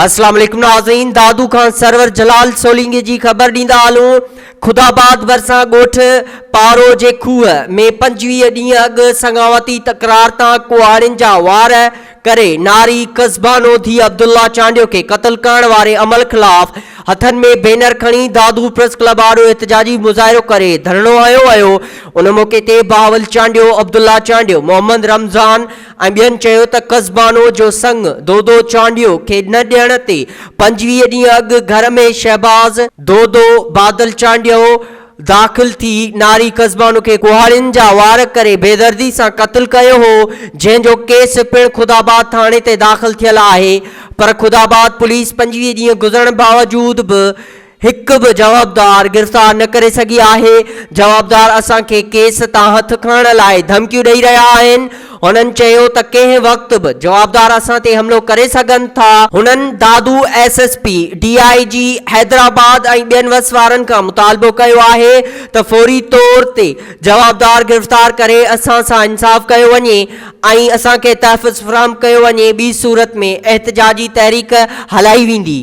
اسلام عليڪم ناظرين دادو کان سرور جلال سولنگي جي خبر ڏيندا هلون خدا آباد ڀرسان ڳوٺ پارو جي کوهه ۾ 25 ڏينهن اڳ سڱاوتي تڪرار تان ڪهاڙين جا وار ڪري ناري قصبانو ڌيء عبدالله چانڊيو کي قتل ڪرڻ واري عمل خلاف هٿن ۾ بينر کڻي دادو پريس ڪلب آڏو احتجاجي مظاهرو ڪري ڌرڻو هنيو ويو ان موقعي تي بهاول چانڊيو، عبدالله چانڊيو، محمد رمضان ۽ ٻين چيو ته قصبانو جو سڱ دودو چانڊيو کي نه ڏيڻ تي 25 ڏينهن اڳ گهر ۾ شهباز، دودو، بادل چانڊيو داخل ٿي ناري قصبانو کي ڪهاڙين جا وار ڪري بيدردي سان قتل ڪيو هو جنهن جو ڪيس پڻ خداآباد ٿاڻي تي داخل ٿيل آهي پر خداآباد پوليس 25 ڏينهن گذرڻ باوجود به هڪ به جوابدار گرفتار نه ڪري سگهي آهي، جوابدار اسان کي ڪيس تان هٿ کڻڻ لاء ڌمڪيون ڏئي رهيا آهن، هنن چيو ته ڪنهن وقت به جوابدار اسان تي حملو ڪري سگهن ٿا، هنن Dadu S S P, D I G Hyderabad ۽ ٻين وس وارن کان مطالبو ڪيو آهي ته فوري طور تي جوابدار گرفتار ڪري اسان سان انصاف ڪيو وڃي ۽ اسان کي تحفظ فراهم ڪيو وڃي ٻي صورت ۾ احتجاجي تحريڪ هلائي ويندي.